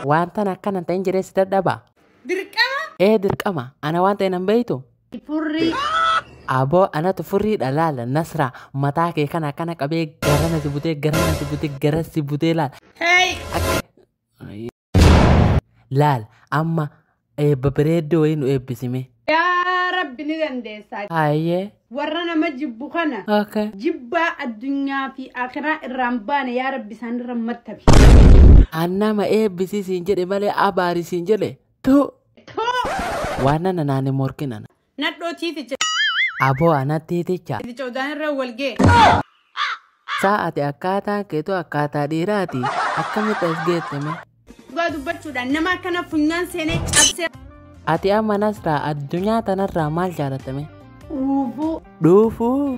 Waan tana akkana ta'in jedhee si dadhaba. Dirqama. Ee dirqama. Ana waan ta'e nan beeytu. Furrii. Aboo anatu furriidha laala Nasraa mataa kee kana akkana qabee garana si butee garana si butee gara si butee laala. Hey. Laal amma eebba bareedduu wayii nu eebbisime. Yaa Rabbi ni dandeessaa. Hayyee. Warra nama jibbu kana. Okay. Jibbaa addunyaa fi akiraa irraan baane yaa Rabbi isaan irra mattabi. Annama eebbisii siin jedhe malee abaari siin jedhe tu. Waan nana naani morkinana. Nadhoo tiiticha. Aboo anatti tiiticha. Tiiticha udaan irra wal ga'e. Sa'aati akkaataan keetu akkaataa dhiiraati. Akkamitti as geettame? Dhugaa dubbachuudhaan nama akkana funyaan seenee cabsee. Ati amma Nasraa addunyaa tanarraa maal jaalattame? Dhuufuu. Dhuufuu.